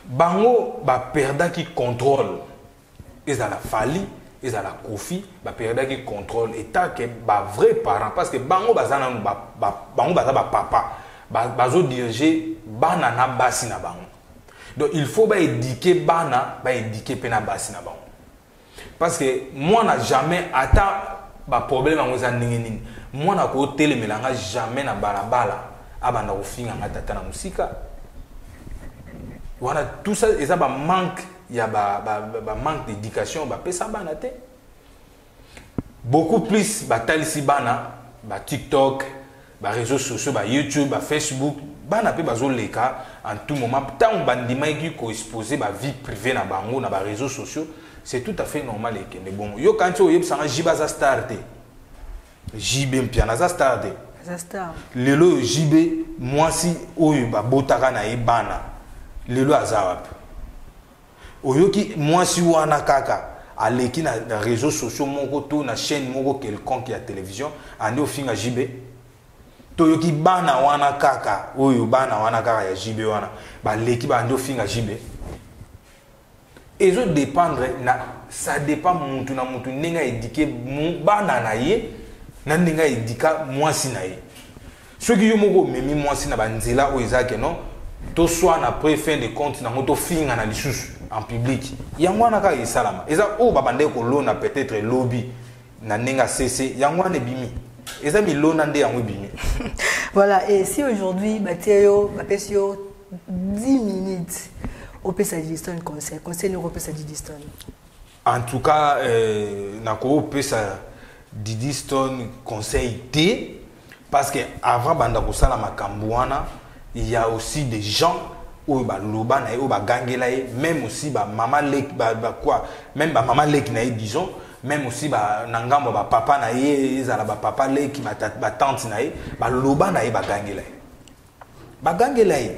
Bango baperdaki contrôle. Ezala Fally, ezala Kofi, baperdaki contrôle etake bavrai parent, parce que bango baza nanu bango baza bapapa, bazodirige bana na basi na bango. Donc il faut baéduquer bana, baéduquer mpe na basi na bango, parce que mwana jamais, ata baproblème yango eza ndenge nini, mwana kotelemela nga jamais na balabala, abanda kofinga nga tata na mosika wana. Tout ça eza bamanque ya ba manque d'éducation bapesa bana te. Beaucoup plus batalisi bana baTikTok, baréseaux sociaux, baYouTube, baFacebook. Bana mpe bazoleka en tout moment. Ntango bandimaki koexpose bavie privée na bango na baréseaux sociaux, c'est tout à fait normal ekende bongo. Yo kanti oyebisanga JB aza star te? JB Mpiana aza star te? Aza star. Lelo oyo JB, mwasi oyo babotaka na ye bana, lelo aza wapi? Oyoki mwasi wana kaka aleki na réseaux sociaux moko to na chaîne moko quelconque ya télévision, andi ofinga JB? Toyoki bana wana kaka, oyo bana wana kaka ya JB wana baleki, bandi ofinga JB? Ezodépendre na, ça dépend mutu na mutu, ndenge aéduquer bana na ye na ndenge aéduquer mwasi na ye. Soki yo moko omemi mwasi na banzela oyo eza ke non, toswana, après fin de compte nango tofinga na lisusu en public, yango wana kaka esalama. Eza oyo babandaki kolona peut-être lobi na ndenge asese, yango wana ebimi, eza milona nde yango ebimi. Voilà. Et si aujourd'hui batie yo, bapesi yo 10 minutes opesa Didi Stone conseil, conseil nini okopesa Didi Stone? En tout cas, nakopesa Didi Stone conseil te, parce que avant banda kosala makambo wana, il y a aussi des gens oyo baloba na ye, oyo bagangela ye, même aussi bamama leki ba quoi, même bamama leki na ye, disons, même aussi na ngambo ya bapapa na ye, ezala bapapa leki, batante na ye, baloba na ye, bagangela ye, bagangela ye.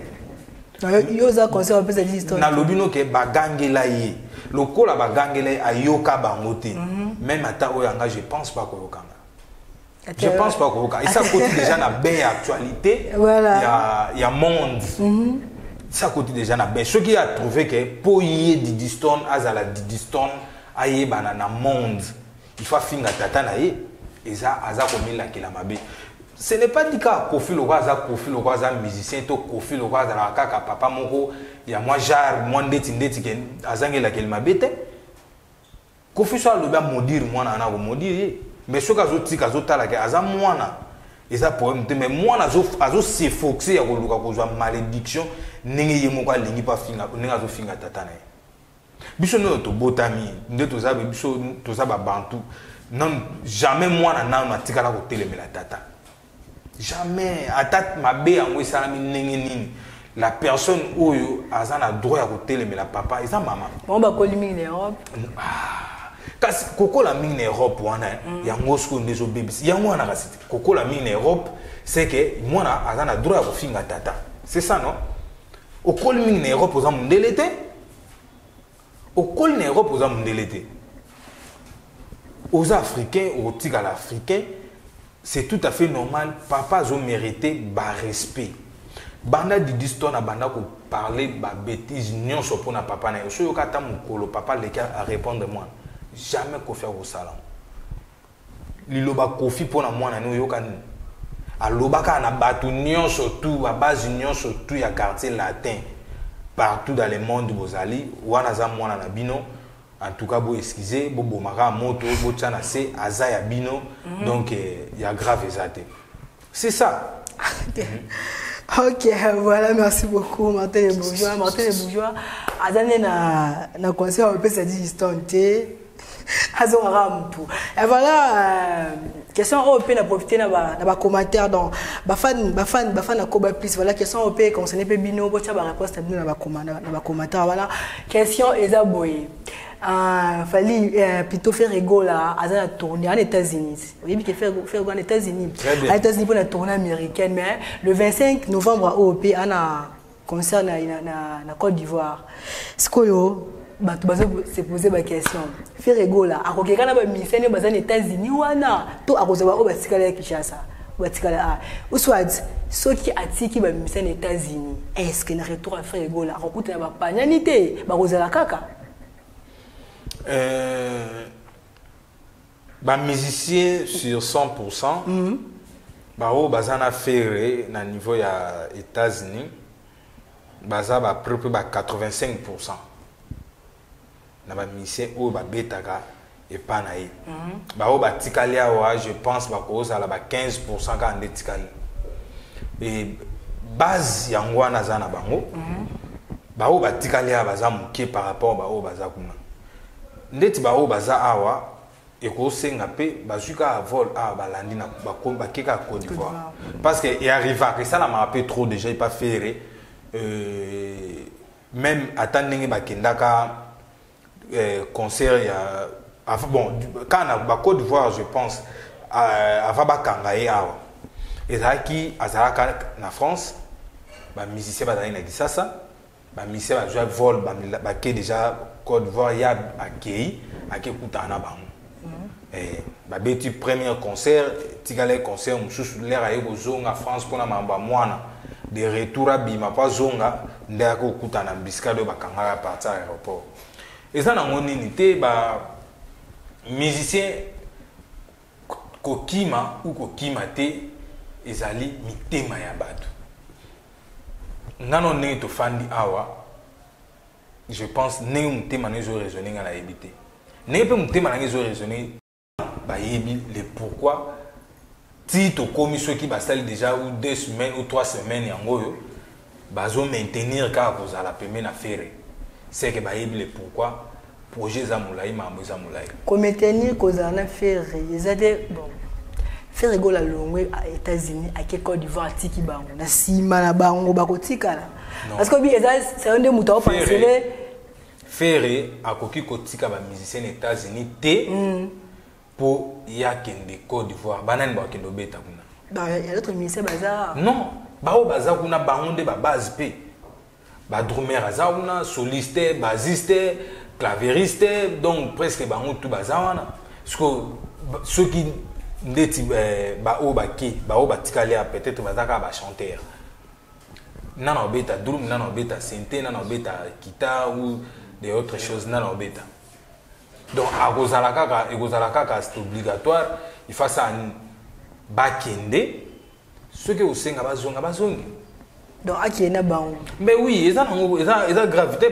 Yo oza conseil opesa Didi Stone? Nalobi no ke bagangela ye. Lokola bagangela ye, ayoka bango te. Même ata oyo anga, je pense pas koyokanga, je pense pas koyoka. Esa koti déjà na bain ya actualité. Ya monde. Esa koti déjà na bain. Soki a trouvé ke mpo ye Didi Stone azala Didi Stone, ayebana na monde, il faut afinga tata na ye, eza aza komilakela mabe. Ce n'est pas dit kaka Kofi lokwa aza Kofi lokwa aza musicien, to Kofi lokwa azalaka kaka papa moko ya mwa genre mwa ndeti ndeti ke azangi elakeli mabe te. Kofi so alobi amaudire mwana wana, akomaudire ye. Mais soki azotika, azotala ke aza mwana, eza problème te. Mais mwana azoseforcer ya koluka kozwa malédiction ndenge ye moko alingi mpo afinga, ndenge azofinga tata na ye. Biso nde tobotami nde toza, biso toza babantu nanu, jamais mwana nanu atikala kotelemela tata, jamais. Ata mabe yango esalami ndenge nini, la personne oyo aza na droit ya kotelemela papa eza mama. Bango bakoli mingi na Europe. Ah, kasi kokola mingi na Europe wana, yango sikoyo nde ezobebisa yango wana. Kasi kokola mingi na Europe, c'est que mwana aza na droit ya kofinga tata, c'est ça? Non, okoli mingi na Europe, oza mondele te. Okoli na Europe, oza mondele te, oza africain, okotikala africain, c'est tout à fait normal. Papa azomérite barespect. Banda Didi Stone abanda koparler babêtises nyonso mpona papa na ye, so oyoka ata mokolo papa aleki arépondre mwana? Jamais. Kofi akosala liloba Kofi mpona mwana ni oyoka nini? Alobaka na bato nyonso tu, babase nyonso tu ya Quartier Latin partout dans le monde. Bozali wana, aza mwana na bino. En tout cas, bo excuse, bobomaka moto, botya na se, aza ya bino. Donc ya grave eza te, c'est ça. Ok, voilà, merci beaucoup, Martin le Bourgeois. Martin le Bourgeois, azane na conseil opesa Didi Stone te, azongaka mutu. Et voilà, question oyo mpe na profité na bacommentaire, donc bafan na Koba Plus. Voilà, question oyo mpe concerné mpe bino, botya baréponse na bino na bacommentaire. Voilà, question eza boye: Fally, plutôt Ferre Gola aza na tournée en États-Unis. Oyebi ke Ferre Gola en États-Unis, à États-Unis pour la tournée américaine, mais le 25 novembre oyo mpe ana concert na Côte d'Ivoire. Sikoyo bato bazo se poser baquestion: Ferre Gola akokeka na bamusicien nde baza na États-Unis wana, to akozwa baoyo batikala ya Kinshasa, batikala a, ou soit soki atiki bamusicien na États-Unis, est ce que na retour ya Ferre Gola akokutana bapanyani te, bakozala kaka? Bamusicien sur 100, baoyo baza na Ferre na niveau ya États-Unis, baza baprès ba 85 na bamusicien oyo babetaka epa na ye. Baoyo batikali awa, je pense bakozala ba 15 kaka nde etikali. E base yango wana aza na bango. Baoyo batikali awa baza moke par rapport baoyo baza kuna. Ndeti baoyo baza awa, ekosenga mpe bazwi kaka vol awa, balandi bake kaka Côte d'Ivoire, parce que earrivaka, esalamaka mpe trop déjà epa Ferre. Même ata ndenge bakendaka concert ya, enfin, bon, kaka na bacôte d'Ivoire, je pense avant bakanga ye awa, ezalaki azalaka na France, bamusicien bazalaki na Kisasa, bamusicien bazwa vol, bake déjà Côte d'Ivoire. Ya akei, ake kutana na bango. Babeti premier concert, tikala concert mosusu. Lere aye kozonga France mpona makambo ya mwana, de retour abima mpo azonga, nde ayaki kokutana na bisika oyo bakangaka partir ya aéroport. Eza nango nini te, ba musicien kokima ou kokima te, ezali mitema ya bato. Ngano ndenge tofandi awa, je pense ndenge motema na ezoraisonne, nga nayebi te ndenge mpe motema na ngai ezoraisonne. Bayebi le pourquoi ti tokomi. Soki basali déjà ou 2 semaines ou 3 semaines yango oyo bazomaintenir kaka kozala pembe na Ferre, c'est que bayebi le pourquoi. Projet eza molai, makambo eza molai. Komaintenir kozala na Ferre eza te. Bon, Ferre Gola longwe États-Unis, ake Côte d'Ivoire, atiki bango na nsima na bango, bakotikala parce que bi eza sayo nde moto aopansele. Ferre akoki kotika bamusicien na États-Unis te mpo ye akende Côte d'Ivoire. Banani bakokende obeta kuna? Ya d'autres musiciens baza. Non, baoyo baza kuna, bango nde babase mpe badrummer aza kuna, soliste, bassiste, clavieriste, donc presque bango tu baza wana. Soki ndeti baoyo bake, baoyo batikali ya, peut-être baza kaka bachanteur, nana obeta drum, nana obeta synthé, nana obeta guitare ou des autres choses, nana obeta. Donc akozala kaka, ekozala kaka, c'est obligatoire, il faut asala nini? Bakende, soki osenga bazonga, bazongi. Donc akende na bango. Mais oui, eza nango, eza grave te.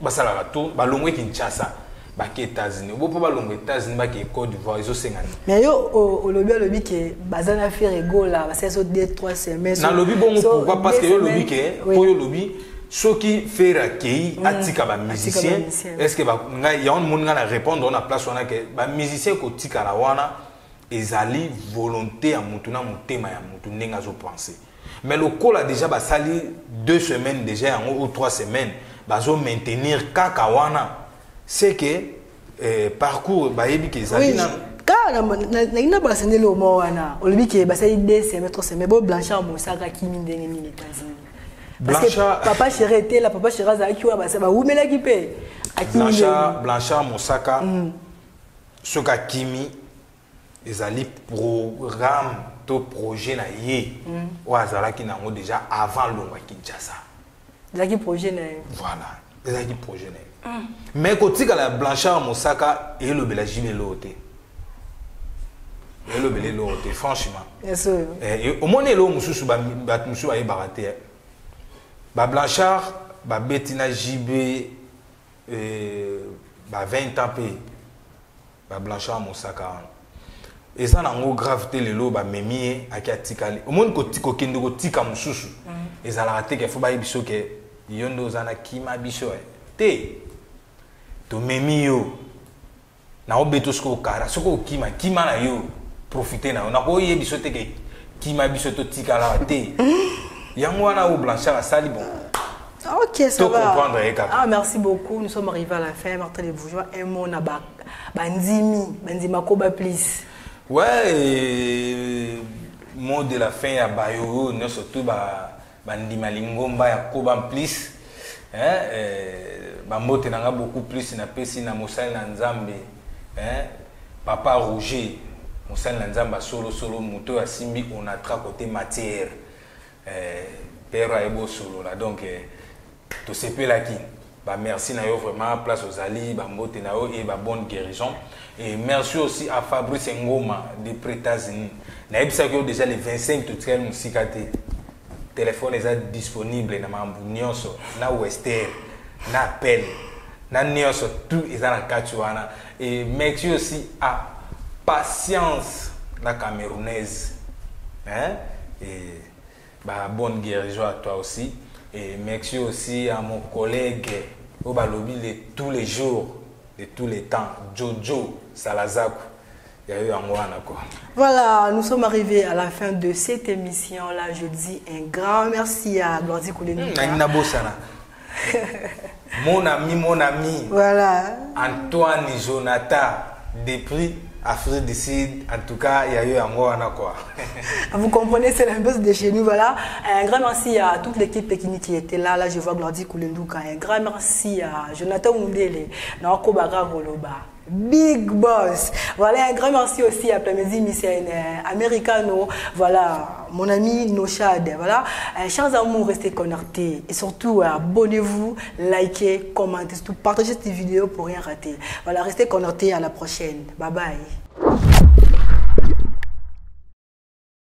Basalaka to balongwe Kinshasa, bake États-Unis, obo mpo balongwe États-Unis, bake Côte d'Ivoire, ezosenga nini? Mais yo olobi, alobi ke baza na Ferre Gola, basali so 2, 3 semaines. Nalobi bongo pourquoi? Parce que yo olobi ke, mpo yo olobi soki Ferre akei, atika bamusicien, est ce que ngai yango moni ngai na répondre na place wana ke bamusicien kotikala wana ezali volonté ya mutu na motema ya mutu ndenge azopense. Mais lokola déjà basali 2 semaines déjà yango ou 3 semaines, bazomaintenir kaka wana, c'est que parcours bayebi ke ezali na Kaka nangi na balasa nde lomo wana olobi ke basali 2 semaines, 3 semaines. Bo Blanchard Mosaka akimi ndenge nini États-Unis? Parce que Papa Chéri etela, Papa Chéri azalaki wana, bawumelaki mpe. Blanchard Mosaka, soki akimi, ezali programme. To projet na ye oyo azalaki nango déjà avant longwa Kinshasa. Ezalaki projet na ye. Voilà, ezalaki projet na ye. Mais kotikala ya Blanchard Mosaka elobela JB eloko te, elobela eloko te, franchement. Omoni, eloko mosusu bato mosusu bayebaka te, bablanchard babeti na JB ba 20 ans mpe bablanchard Mosaka wana eza nango grave te. Lelo bamemi ye, aki atikali. Omoni, kokende kotika mosusu ezalaka te ke fo bayebi biso ke yo nde oza na kima biso te. Tomemi yo na obeto, soki okara, soki okima, kima na yo, profite na yo. Nakoyebi biso te ke kima biso, totikala te. Yango wana oyo Blanchard asali, bon. Ok, ça va. Comprendre. Ah, merci beaucoup. Nous sommes arrivés à la fin. Martin les Bourgeois, un mot na ba bandimi, bandima koba plus. Ouais, et, mot de la fin ya bayo surtout ba bandima lingomba ya Koba Plus. Hein, bambote nanga beaucoup plus na pesi na mosali na Nzambe, hein, papa Roger, mosali na Nzambe solo solo, moto asimbi Onatra côté matière. Père ayebo solo donc tosepelaki. Bamerci na yo vraiment, place ozali, bambote na yo et babonne guérison. Et merci aussi à Fabrice Ngoma depuis États-Unis. Nayebisaki yo déjà le 25, totikali mosika te. Téléphone eza disponible na makambo nyonso, na wester, na appel, na nyonso, tout eza na kati wana. Et merci aussi à Patience, la Camerounaise, hein? Et bah, bonne guérison à toi aussi. Et merci aussi à mon collègue au balobi de tous les jours, de tous les temps, Jojo Salazaku. Il y a eu un quoi. Voilà, nous sommes arrivés à la fin de cette émission-là. Je dis un grand merci à Glordi Koulenika. Mon ami, mon ami. Voilà. Antoine Jonathan, depuis Afrique du Sud, en tout cas, il y a eu un wana quoi. Vous comprenez, c'est l'inverse de chez nous, voilà. Un grand merci à toute l'équipe technique qui était là. Là, je vois Glordi Koulenduka. Un grand merci à Jonathan Moundele, Naoko Goloba, Big Boss. Voilà, un grand merci aussi à Plamedi Missène, Americano. Voilà, mon ami Nochad. Voilà, chers amours, restez connectés. Et surtout, abonnez-vous, likez, commentez, surtout partagez cette vidéo pour rien rater. Voilà, restez connectés. À la prochaine. Bye bye.